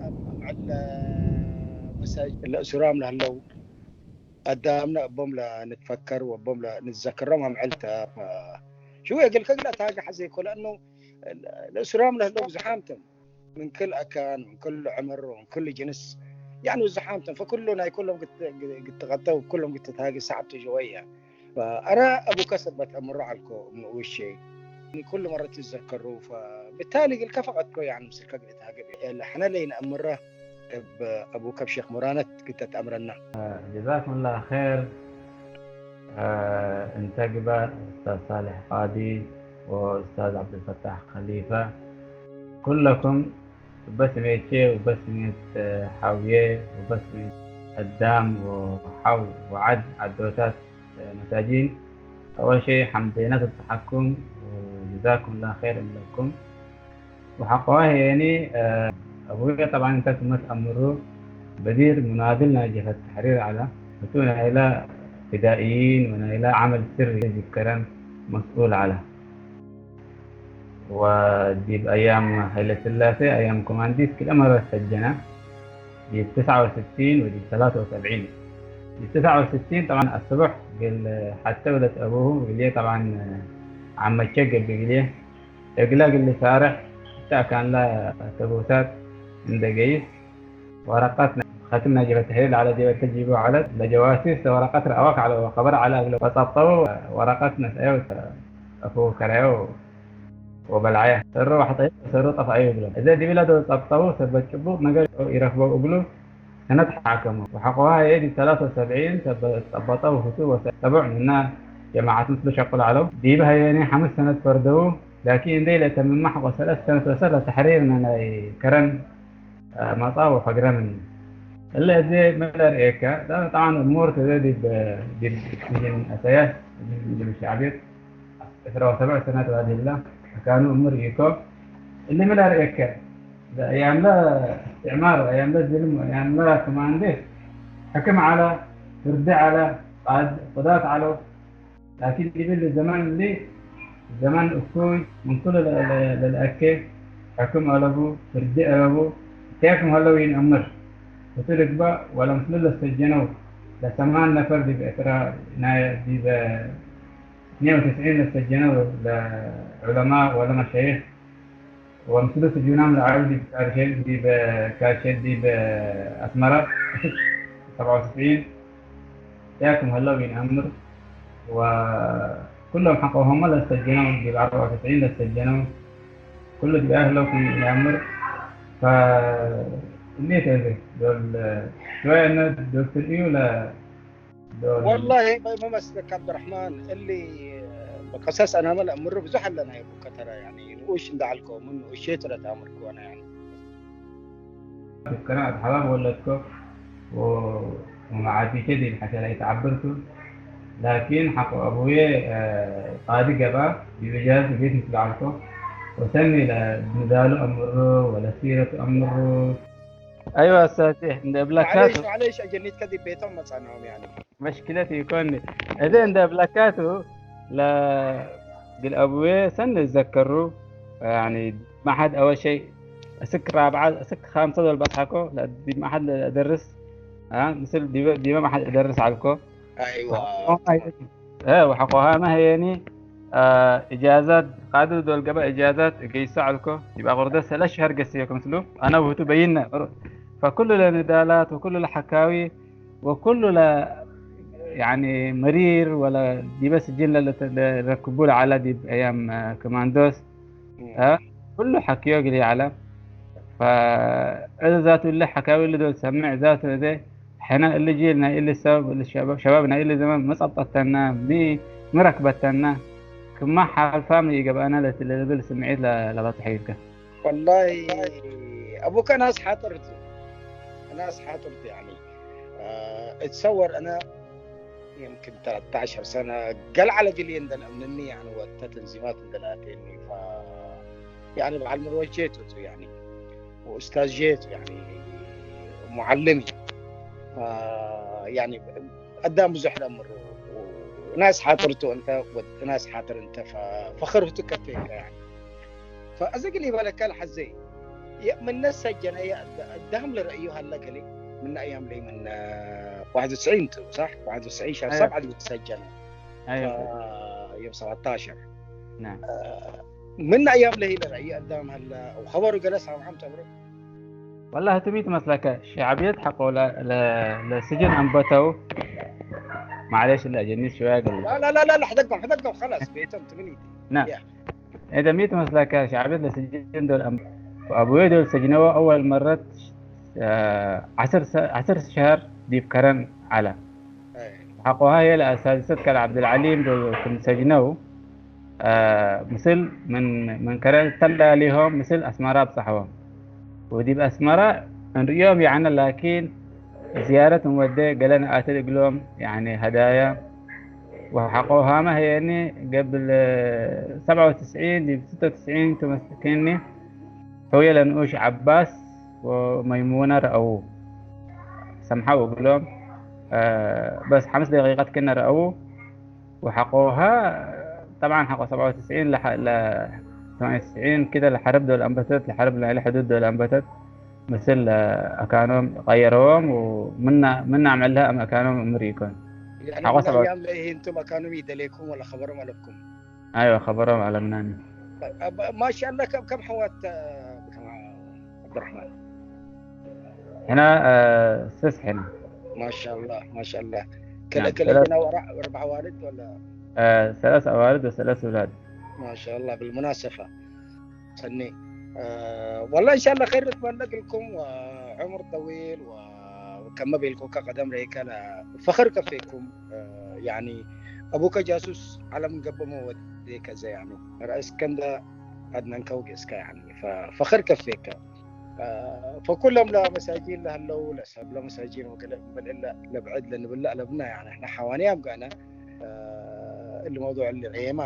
ኣብ ምዕለ መሳጅድ ለእሱራም ለህለው ኣዳምና እቦም ለንትፈከር ወቦም ለንትዘከሮም ኣምዕልተ ሽው የገልከ ግላ ታጋሕ ዘይኮ ለእኑ ለእሱራም ለህለው ብዙሓምተም ምን ክል ኣካን ምን ክል ዕምር ምን ክል ጅንስ ያኒ ብዙሓምተም ፈኩሉ ናይ ኩሎም ግትጠቀተው ኩሎም ግትታገ ሰዓብቱ ጀወያ ኣረ ኣቡከ ሰበት ኣምሮ ዓልኮ ምንኡሼ ኩሉ መረት ይዘከሩ ብታሊ ግል ከፈቀትኮ ያን ምስልከ ግል ታገብ የለ ሕነ ለይ ነኣምረ እብ ኣቡከብ ሼክ ሙራነት ግተት ኣምረና جزاكم الله خير እንተ ግባር ኡስታዝ ሳልሕ ቃዲ ወኡስታዝ ዓብዱልፈታሕ ከሊፈ ኩለኩም በስሜቼ ወበስሜት ሓውዬ ወበስሜት ቀዳም ወሓው ወዓድ ዓዶታት መሳጂን ጠወሸ ሓምዴና ተብጽሓኩም ጀዛኩም ላ ኸይር እብለኩም። ወሓቆዋ ሄኒ ኣቡየ ጠብዓን እንተ ክመት ኣምሩ በዲር ሙናድል ናይ ጀፈት ተሕሪር ዓላ እቱ ናይላ ፊዳኢይን ወናይላ ዓመል ስር ዝከረን መስኡል ዓላ። وديب أيام هيلة سلاسة أيام كومانديس كل أمر سجنا ديب تسعة وستين وديب ثلاثة وسبعين ديب تسعة وستين طبعا الصبح قال حتى ولد أبوه قال لي طبعا عم تشقب قال لي اقلق اللي سارح حتى كان لا تبوسات عند قيس ورقتنا ختمنا جبهة تحرير على جبهة تجيبه على لجواسيس ورقت رأوك على وخبر على أقلق فطبطوا ورقتنا سأيوت أفو كريو ወበልዓያ ሰሩ ዋሕጠ ሰሩ ጠፍኣዩ ይብሎም። እዚ ዲብላ ዶ ጸብጠቡ ሰበት ጭቡጥ ነገር ይረኽቦ እግሉ ሰነት ሓከሙ። ወሓቆሃ የዲ ሰላሳ ወሰብዒን ሰበት ጸበጠ ውህቱ ወሰ ጠቡዕ ምና ጀማዓት ምስሉ ሸቁል ዓለው። ዲብ ሃየኒ ሓምስ ሰነት ፈርደው ላኪን እንደ ኢለ ተምማ ሓቆ ሰለስተ ሰነት ወሰለ ተሕሪር ናይ ከረን መጻ ወፈግረምን እለ እዚ መለር ኤካ ጣን እሙር ተዘ ዲብ ዲብ ዲን ኣሰያስ ዲብ ሸዓብየት ዕስራ ወሰብዕ ሰነት ባድላ ሕካኑ እምር ኢኮ እሊ ምን ኣርእየከ ያምለ እስትዕማር ያምለ ዝልም ያምለ ኮማንዴ ሕክም ዓላ ፍርዲ ዓላ ቁዳት ዓሎ ላኪን ይብል ዘመን እሊ ዘመን እኩይ ምን ኩሉ ለልአከ ሕክም አለቡ ፍርዲ አለቡ እትያክም ሀለው ይንእምር እቱ ልግባእ ወለምስሉ ለሰጀነው ለሰማን ነፈር ዲብ ኤርትራ ዲበ اثنين وتسعين ለሰጀነው ለዑለማ ወለመሻይኽ ወምስሉ ስጁናም ለዓሉ ዲብ ካርሸድ ዲብ ካርሸድ ዲብ አስመራ እስክ ሰብዓ ወትስዒን ያክም ሀለው ይንአምር ወኩሎም ሐቆሆሞ ለሰጀነው ዲብ አርበዓ ወትስዒን ለሰጀነው ኩሉ ዲብ አህለው ይንአምር ፈእኔት ዶል ሸወያ ዶክተር እዩ والله ما مسلك عبد الرحمن اللي بقصص انا ملا امر بزح لنا يبو كترى يعني نقوش ندعلكم من وشيت ولا تامركم انا يعني كنا اصحاب ولدكم ومعاديك دي الحكايه تعبركم لكن حق ابوي قاضي قبا بمجاز بيت مثل عرفه وسمي لمداله امره ولا سيره امره ايوه استاذ عند ابلكات معليش معليش اجنيت كذي بيتهم مصنعهم يعني مشكلتي يكون اذا عند ابلكاته لا قل ابوي سن يتذكروا يعني ما حد اول شيء اسك رابعه اسك خامسه دول بضحكوا لا دي ما حد ادرس ها مثل دي ما حد ادرس عليكم ايوه اه وحقوها ما هي يعني آه اجازات قادو دول قبا اجازات قيسا علكو يبقى غرده سلا شهر قسيو كمثلو انا وهتو بينا فكل الندالات وكل الحكاوي وكل لا يعني مرير ولا دي بس جن لركبوا على دي ايام كوماندوس ها كله حكيو قلي على فإذا ذاته اللي حكاوي اللي دول سمع ذاته ذي ሕነ እሊ ጂል ናይ እሊ ሰብ እሊ ሸባብ ሸባብ ናይ እሊ ዘመን መጸብጠተና ሚ ምረክበተና ክማ ሓልፋ ሚ ይገብአና ለትለ ልብል ስምዒት ለባጽሕ ይብከ። ወላሂ አቡከ ናስ ሓጥርት ናስ ሓጥርት ያኒ እትሰወር አነ يمكن ثلاثة عشر سنة قال على جلي عند الأمنني يعني وقت تنظيمات عند الأتيني ف يعني بعلم الوجهته يعني وأستاذ جيت يعني معلمي ف يعني قدام بزح الأمر وناس حاطرته أنت وناس حاطر أنت ففخرت كفيك يعني فأزق لي بالك الحزي የ-፣ ምነ ሰጀነ የ-፣ እዳም ለረእዩ ሀለ ገሌ ምነ ኣያም ለይ ምነ ዋሕድ ወትስዒን ቱ፣ ሳሕ? ዋሕድ ወትስዒን ሻር እዮ። ሰብዓ ልትሰጀነ። እዮ። ፈ-፣ ዮም ሰባታሸር። ናም። ምነ ኣያም ለይ ለረእዩ እዳም ሀለ፣ ወኸበሩ ገለ ሳምዓም ተብሮ። ወላሂ ትሚት መስለከ፣ ሸዕብየት ሐቆ ለ-፣ ለ-፣ ለስጅን አንበተው። ማዕሌሽ ለአጀኒስ ሸወያ ገለ። ላ፣ ላ፣ ላ፣ ላ፣ ላ፣ ሕደጎም፣ ሕደጎም፣ ኸላስ፣ ቤቶም ትምኒት። ናም። ያ። إذا ميت مسلكة شعبية لسجين دول أم-، وأبوي دول سجنوا أول مرة، آه، عشر س-، عشر شهر ديب كرن على. أي. حقوها هي الأساتذة كان عبد العليم دول كن سجنوا، آه، مثل من، من كرن تلا ليهم مثل أسمرا بصحوهم. وديب أسمرا نريهم يعني، لكن زيارة مودة قالنا آتي لهم يعني هدايا. وحقوها ما هي يعني قبل، آه، سبعة وتسعين، دي ستة وتسعين تمسكني. حوية لنقوش عباس وميمونة رأوه. سمحوا وقلهم، آه، بس خمس دقيقات كنا رأوه. وحقوها، طبعًا حقو سبعة وتسعين لح-، ل ثمانية وتسعين كده لحرب دول أنبتت، لحرب ل-، لحدود دول أنبتت. مثل، آه، أكانهم غيروهم ومنا، منا عمل لها أم أكانهم أمريكان. يعني حقو من سبعة وتسعين. أيام ليه أنتم أكانهم يدليكم ولا خبرهم عليكم؟ أيوة، خبرهم على مناني. طيب، أب-، ما شاء الله، كم، كم حوات، آه، كم عبد الرحمن؟ هنا، آه، سس هنا. ما شاء الله، ما شاء الله. كلا، نعم، كلا ثلاث. هنا ورا-، أربع أوالد ولا؟ آه، ثلاث أوالد وثلاث أولاد. ما شاء الله، بالمناسبة. سني. آه، والله إن شاء الله خير نتمنى لكم، وعمر طويل، و-، وكما بيلكو كقدم ريكا لا فخر كفيكم. آه، يعني، أبوك جاسوس على من قبل ما وديك زي يعني. رئيس كندا عدنان كوكس كا يعني. ف-، فخر كفيك. آه، ፈኩሎም ለመሳጂን ለሀለው ለሰብ ለመሳጂን ወገለ እምበል እለ ለብዕድ ለንብላእ ለብና፣ ያኒ፣ እሕና ሐዋንያም ጋነ፣ አ፣ እሊ መውዱዕ እሊ ዔማ፣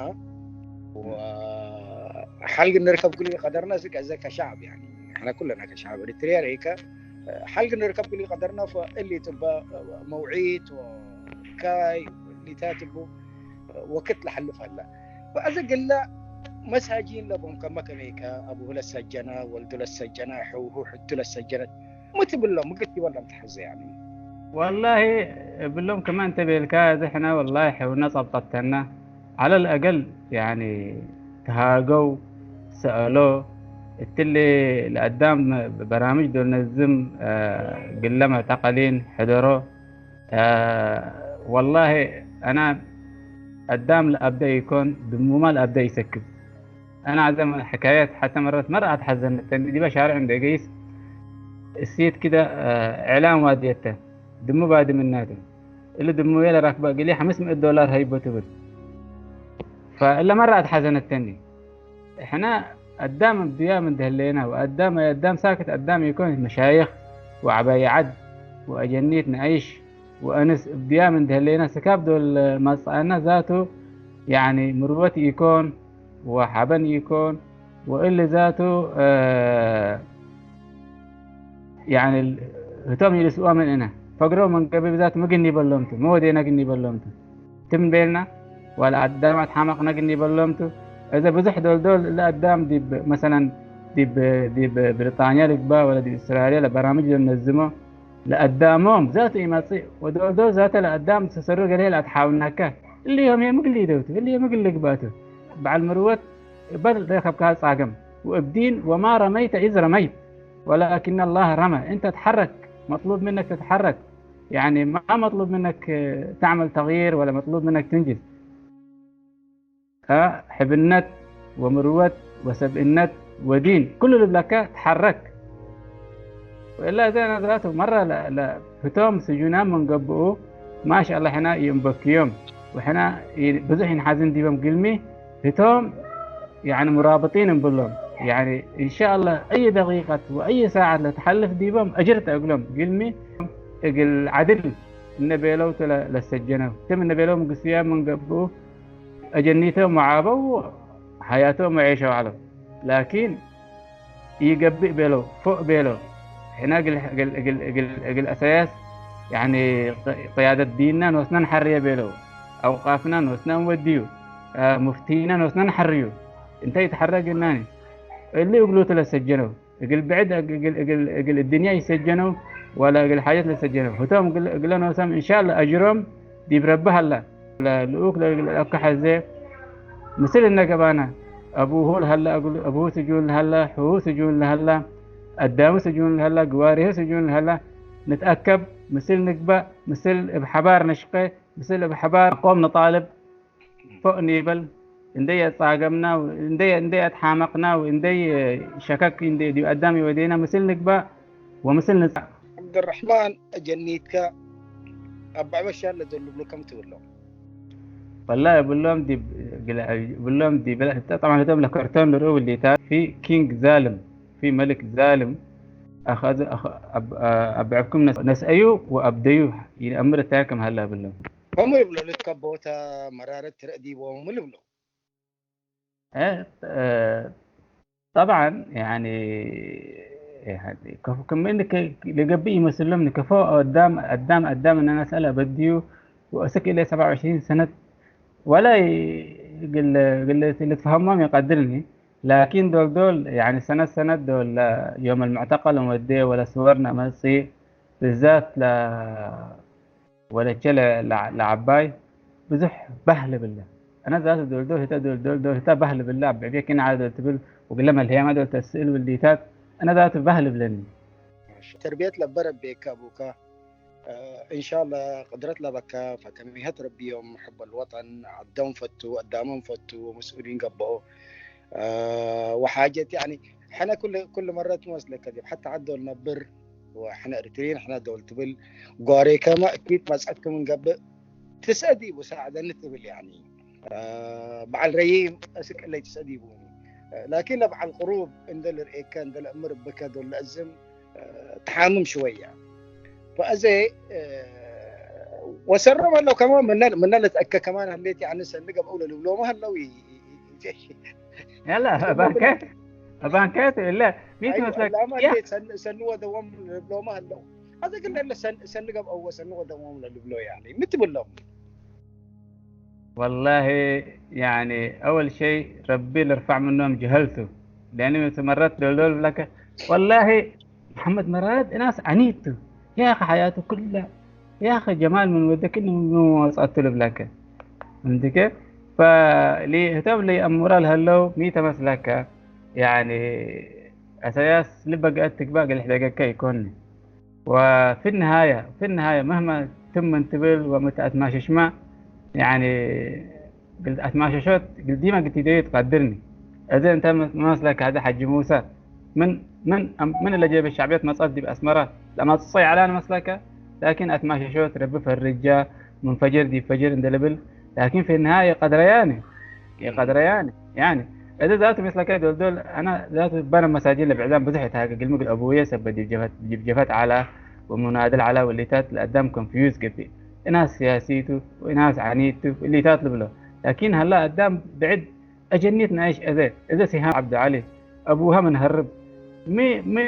ወሐልግ ንርከብ ኩሉ ቀደርና፣ እዚ ከ-፣ እዚ ከሸዕብ፣ ያኒ፣ እሕና ኩለና ከሸዕብ ኤሪትርያ ርኢከ፣ አ፣ ሐልግ ንርከብ ኩሉ ቀደርና፣ ፈእሊ ጥበ መውዒት ወካይ ሊታት እቡ ወክት ለሐልፍ ሀላ። ወአዘ ገላ መሳጂን ለቦም ከመ ከመይከ አቡሁ ለሰጀነ፣ ወልዱ ለሰጀነ፣ ሕውሁ ሕቱ ለሰጀነት፣ ሙ ትብሎም፣ ሙ ትበሎም ተሐዘ ያኒ። ወላሂ እብሎም ከመ እንተ ቤልካ፣ እዚ ሕነ ወላሂ ሕውነ ጸብጠተና። ዐለ ልአገል ያኒ ተሃገው፣ ሰአሎ፣ እትሊ ለአዳም በራምጅ ዶል ነዝም፣ አ፣ ግለ መዕተቀሊን ሕደሮ። አ፣ ወላሂ አና አዳም ለአብደ ኢኮን፣ ድሙማ ለአብደ ኢሰክብ። አና አዘ ሕካየት ሐተ መረት መርአት ሐዘነተኒ፣ ዲበ ሻርዕ እንዴ ገይስ እሲት ክደ፣ አ፣ ዕላም ዋድየተ፣ ድሙ ባዲ ምናተ። እሊ ድሙ የለ ራክበ እግሊ ሐምስ ምእት ዶላር ሀይቦ ትብል። ፈእለ መርአት ሐዘነተኒ። እሕና አዳም እብ ድያም እንደ ህሌና፣ ወአዳም፣ አዳም ሳክት አዳም ኢኮን፣ መሻይኽ ወዐባይ ዐድ ወአጀኒት ነአይሽ ወአንስ እብ ድያም እንደ ህሌና፣ ስካብ ዶል መጽአና ዛቱ፣ ያኒ ምርወት ኢኮን ወሐበን ኢኮን፣ ወእሊ ዛቱ፣ አ፣ ያኒ ህቶም ይልስኦ ምን እነ፣ ፈግሮ መንገቢ ብዛት ምግኒ በሎምቱ፣ መወዴና ግኒ በሎምቱ። ትም ቤልና፣ ዋላ አዳማት ሐመቅነ ግኒ በሎምቱ። እዘ ብዙሕ ዶልዶል ለአዳም ዲብ፣ መሰለን፣ ዲብ፣ ዲብ ብሪጣንያ ልግባ፣ ወለ ዲብ እስራኤል ለበራምጅ ለነዝሞ፣ ለአዳሞም ዛቱ ኢመጽእ፣ ወዶልዶል ዛተ ለአዳም ተሰሩ ገሌ ለአትሓውናከ። እሊ ዮም የምግሊ ደውቱ፣ እሊ የምግሊ ግባቱ። በዓል ምርወት በል ረከብካ ጻገም። ወእብ ዲን ወማ ረመይተ ኢዝ ረመይት ወላኪን አላህ ረመ። እንተ ተሐረክ፣ መጥሉብ ምነክ ተተሐረክ። ያኒ ማ መጥሉብ ምነክ ተዕመል ተግይር ወላ መጥሉብ ምነክ ትንጅዝ። አ፣ ሕብነት ወምርወት ወሰብእነት ወዲን ኩሉ ልብለከ ተሐረክ። ወእላ እዘ ነዝራቱ መራ ለ-፣ ለ-፣ ህቶም ስጁናም ምን ገብኡ ማሻአላህ ሕና ይእንበክዮም ወሕና ይ-፣ ብዙሕ ይንሓዝን ዲቦም ግልሚ ህቶም ያኒ ሙራብጢን እንብሎም። ያኒ እንሻአላህ አይ ደቂቀት ወአይ ሰዓት ለትሐልፍ ዲቦም አጅር ተእግሎም ግልሚ እግል ዐድል እነ ቤለው ተ ለ-፣ ለሰጀነው ትም እነ ቤለው ምግስያ ምን ገብኡ አጀኒቶም ወዓበው ሐያቶም ወዔሸው ዐለው። ላኪን ኢገብእ ቤለው፣ ፎእ ቤለው። ሕና እግል፣ እግል፣ እግል፣ እግል፣ እግል አሳያስ፣ ያኒ፣ ቅ-፣ ቅያደት ዲንና ንወስና ንሐርየ ቤለው። አውቃፍና ንወስና እንወድዩ፣ አ፣ ሙፍቲና ንወስና ንሐርዩ። እንተ ኢተሐረግናኒ፣ እሊ እግሉ ተለሰጀነው። እግል ብዕድ እግል እግል እግል እድንያ ይሰጀነው ወላ እግል ሓጀት ለሰጀነው ህቶም እግል እግለ ነውሰም እንሻላ አጅሮም ዲብ ረቢ ሃላ። ለልኡክ ለእግል አካ ሐዜ ምስል እነ ገባና አቡሁ ለሃላ እግሉ አቡሁ ስጁን ለሃላ ሕሁ ስጁን ለሃላ አዳሙ ስጁን ለሃላ ግዋሪሁ ስጁን ለሃላ ንትአከብ ምስል ንግባእ ምስል እብ ሐባር ነሽቀ ምስል እብ ሐባር ቆም ንጣልብ ፎእ ኒበል፣ እንደይ አጻገምና፣ እንደይ እንደይ አትሓመቅና፣ እንደይ ሸከክ እንደ ዲብ አዳም ይወዴና ምስል ንግባእ ወምስል ንጻእ። ዓብደራሕማን አጀኒትካ ኣብ ዕበሻ ለዘሉ ብሎ ከም ትብሎ ወላሂ ብሎም ዲብ ግላ- ብሎም ዲብ ጠብዓን ህቶም ለከርቶን ንርኡ ብሊታ ፊ ኪንግ ዛልም ፊ መልክ ዛልም አኸዘ አኸ- አብ- አብዕብኩም ነስ- ነስአዩ ወአብደዩ ይንአምር እታያ ከም ሃላ ብሎም ከምኡ ይብሎ ልትከቦታ መራረት ትረእዲቦም ልብሎ እ- እ- ጠብዓን ያኒ ያኒ ከፍ- ከም እንከ ለገብእ ይመስሎም ንከፎ አዳም አዳም አዳም እናናስአል አበድዩ ወእስክ ኢለ ሰብዓ ወዕሽሪን ሰነት ወላ ግል ግል ልትፈሀሞም ይቀድርኒ ላኪን ዶል ዶል ያኒ ሰነት ሰነት ዶል ዮም المعتقل ወደ ወላ ስወርና መጽእ ብዛት ለ ወለቸ ለዓባይ ብዙሕ ባህ ልብለ። አነ ዛት ዶልዶ ህተ ዶልዶ ህተ ባህ ልብለ አብ ዕቤ ኪን ዓለ ዶል ትብል ወግለ መልህያማ ዶል ተስእል ብልዲታት አነ ዛት ባህ ልብለኒ። ተርቢየት ለበረ ቤካ አቡካ እንሻላ ቅድረት ለበካ ፈከሚሀት ረቢዮም ሕበ ልወጠን ዓዶም ፈቱ አዳሞም ፈቱ ወመስኡሊን ገበኦ ወሓጀት ያኒ ሕነ ኩል ኩል መረት መስለከ ዲብ ሓታ ዓዶ ልነብር ወሕነ ኤርትሪን ሕነ ዶል ትብል ጓሬ ከማ እኪት መጽአት ክምን ገብእ ትስአዲቡ ሳዕደኒ ትብል ያኒ በዓል ረይም እስቅለይ ትስአዲቡ ላኪን ለበዓል ቅሩብ እንደ ልርእየከ እንደ ለእምር ብከ ዶል ለእዝም ተሓምም ሽወያ ፈእዘ ወሰሮም ኣለው ከማ ምነ ልትአከ ከማን ህሌት ያኒ ሰኒ ገብአው ለልብሎማ ኣለው ያላ ባንከት ባንከት እለ ሚት መስለክ ሰኒ ወደዎም ልብሎማ ኣለው አዘ ግን ለለ ሰኒ ገብአው ወሰኒ ወደዎም ለልብሎ ያኒ ምትብሎም والله يعني أول شيء ربي لرفع منهم جهلته لأنه مرات دول دول لك والله محمد مراد ناس عنيدته يا أخي حياته كلها يا أخي جمال من ودك إنه من وسط لك فهمت كيف؟ فلي اهتم لي أمورال هلو ميتا مسلكة يعني أساس لبقى أتك باقي الحدقة كي يكون وفي النهاية في النهاية مهما تم انتبل ومتأتماششما يعني قلت أتماششوت قلت ديما قلت يدوي تقدرني إذا أنت مسلك هذا حج موسى من من من اللي جايب الشعبية مصاد دي بأسمرة لما تصي على مسلكة لكن أتماششوت رب فرجة من فجر دي فجر اندلبل لكن في النهاية قدرياني قدرياني يعني እዚ ዛቱ ምስለከ ዶልዶል ኣና ዛቱ ባነ መሳጅን ለብዕዛም ብዙሕ የታሃገ ግልሚ ግል ኣቡየ ሰበ ጅብጀፈት ዓላ ወሙናድል ዓላ ወሊታት ለኣዳም ኮንፊዩዝ ገብእ እናስ ሲያሲቱ እናስ ዓኒቱ እሊታት ልብሎ ላኪን ሃላ ኣዳም ብዕድ ኣጀኒት ናይሽ እዘ እዘ ሲሃም ዓብዱ ዓሊ ኣቡሃ ምን ሀርብ ሚ ሚ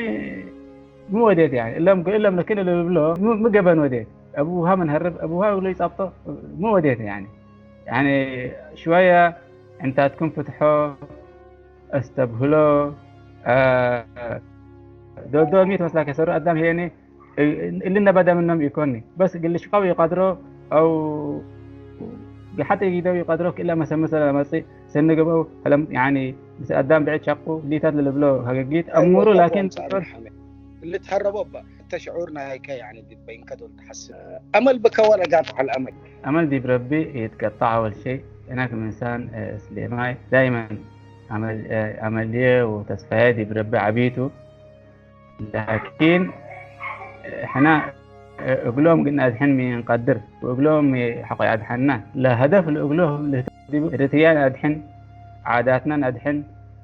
ሚ ወዴት ያኒ እለም እለም ለክን ልብሎ ሚ ገበን ወዴት ኣቡሃ ምን ሀርብ ኣቡሃ ብሎ ይጻብጦ ሚ ወዴት ያኒ ያኒ ሽወያ እንታትኩም ፍትሖ ኣስተብህሎ ዶልዶል ሚት መስላ ከሰሩ ኣዳም ሄኒ እሊ ነበደ ምኖም ይኮኒ በስ ግልሽቃው ይቀድሮ ኣው ግሓጥ ይጊደው ይቀድሮ ክእላ መሰመሰ ለመጽእ ሰኒ ገብአው ፈለም ያኒ ምስ ኣዳም ብዕድ ሸቁ ሊታት ለልብሎ ሀገጊት እሙሩ ላኪን ልትሀረቦ እባ እንተ ሽዑር ናይከ ያኒ ዲበይንከ ዶል ትሐስብ ኣመል ብከ ወለ ጋጥዓ ልኣመል ኣመል ዲብ ረቢ ይትቀጣዕ ኣወል ሸይ እና ከም እንሳን እስሌማይ ዳይመን ኣመልየ ወተስፋየ ዲብ ረቢ ዓቢቱ ላኪን ሕና እግሎም ግን ኣድሕን ምንቀድር ወእግሎም ሐቆ ኣድሓና ለሀደፍ ለእግሎ ርትያን ኣድሕን ዓዳትናን ኣድሕን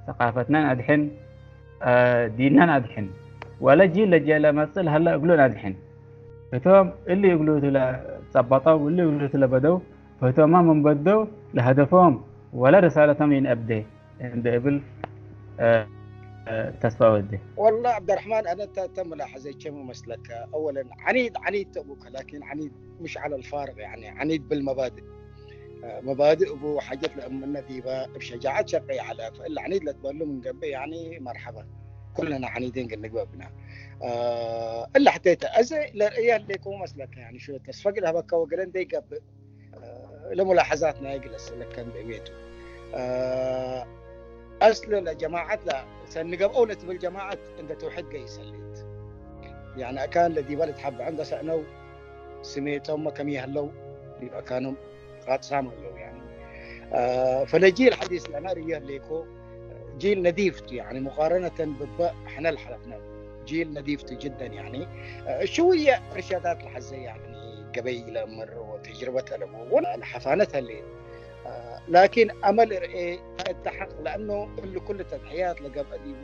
ሰቃፈትናን ኣድሕን ዲናን ኣድሕን ወለ ጂ ለጀለ መጽእ ለሀላ እግሎን ኣድሕን እቶም እሊ እግሉቱ ለጸበጠው እሊ እግሉቱ ለበደው ፈህቶማ ምን በደው ለሀደፎም ወለ ርሳለቶም ይንአብደ እንደ እብል ተስፋ ወደ والله عبد الرحمن أنا تملاحظة كم مسلك أولا عنيد عنيد تبوك لكن عنيد مش على الفارغ يعني عنيد بالمبادئ مبادئ أبو حاجات لأمنا ديبا بشجاعة شرقية على فإلا عنيد لتبلو من قبل يعني مرحبا ኩልና ዓኒድን ክንግበብ ኢና። እላ ሕተይታ እዚ ለርእያ ኣለይኮ መስለካ፣ يعني شو ተስፋ ግል ሃበካ ወገለ እንደይገብእ ለሙላሓዛትና ይግለጽ ለከን በቤቱ ኣስለ ለጀማዓት ላ ሰንገብኦ ለትብል ጀማዓት እንደ ተውሕድ ገይሰልት፣ يعني أكان ለዲባ ለትሓብዐን ገሰዕነው ስሜቶም ከም ይህለው ዲብ أكانም ቃጥሳም ኣለው። يعني ፈለጂል ሐዲስ ለና ርየ ለይኮ ጂል ነዲፍቱ፣ يعني مقارنة ብበ ሕነ ለሐለፍና ጂል ነዲፍቱ جدا። يعني ሽውየ እርሻዳት ለሐዘ يعني ገበይ ለምር ወተጅርበት ኣለዎ ወን ለሐፋነት ኣለ። ላኪን ኣመል ርኤ እተሐቅ ለእኖ እሉ ኩሉ ተድሕያት ለገብአ ዲቡ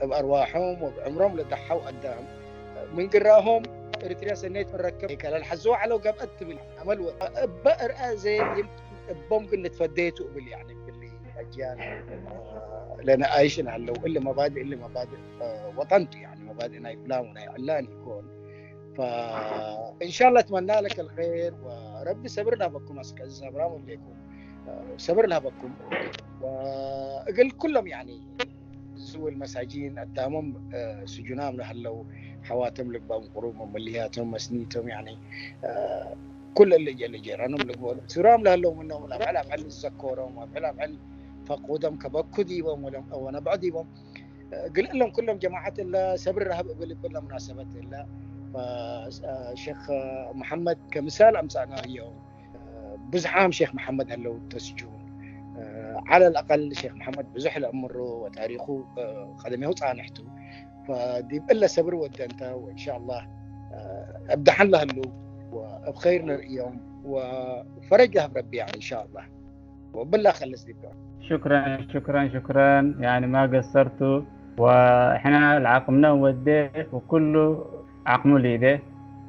እብ ኣርዋሖም ወብዕምሮም ለደሓው ኣዳም ምን ግራሆም ኤሪትርያ ሰነይት ምረከብ ከለል ሐዝዋ ዐለው ገብአት ትብል ኣመል ወ-፣ እበ እርአ ዘ-፣ ይም-፣ እቦም ግን ንትፈደየቱ እብል፣ يعني ብሊ ኣጅያል ለነኣይሽን ሀለው እሊ መባድእ እሊ መባድእ ወጠንቱ፣ يعني መባድእ ናይ ፍላን ወናይ ዕላን ይኮን። فإن شاء الله أتمنى لك الخير وربي ሰብር ናበኩም ኣስከ እዚ ሰብራም ወሌኩም ሰብር ናበኩም እግል ኩሎም፣ يعني ዝውል መሳጂን ኣዳሞም ስጁናም ለሀለው ሐዋቶም ልግባም ቁሩብ መመልያቶም መስኒቶም፣ يعني ኩለ ልጀ ልጀራኖም ልግበሉ ሱራም ለሀለው ምኖም ኣብ ዕል ኣብ ዕል ዝዘከሮም ኣብ ዕል ኣብ ዕል ፈቁዶም ከበኩ ዲቦም ወለም ወነብዖ ዲቦም ግልእሎም ኩሎም ጀማዓት እለ ሰብር ረሀብ እብል እብል ለሙናሰበት እለ ሸክ መሐመድ ከምሳል ኣምጻእና እዮ። ብዙሓም ሼክ መሐመድ ሀለው ተስጁ ዐለ ለአቀል ሼክ መሐመድ ብዙሕ ለእምሮ ወታሪኹ ቀደሜሁ ጻንሕቱ ዲብ እለ ሰብር ወደ እንተ ወእንሻ አላህ እብ ደሐን ለህሉ ወእብ ኸይር ንርእዮም ወፈረጅ ለህብ ረቢ፣ يعني إن شاء الله። ወብላ ከልስ ዲብዶ። شكرا شكرا شكرا، يعني ما قصرتوا። وإحنا العقمنا وده وكل عقمه ليده،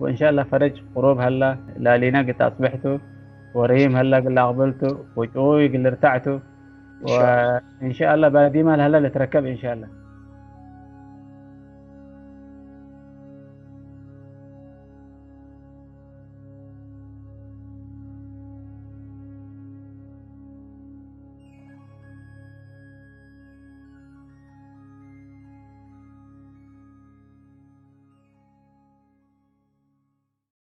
وإن شاء الله فرج قروب هلا لالينا قد أصبحتوا وريم هلا قل أقبلتوا وجوي قل ارتعتوا. وإن شاء الله بعد ما هلا لتركب إن شاء الله.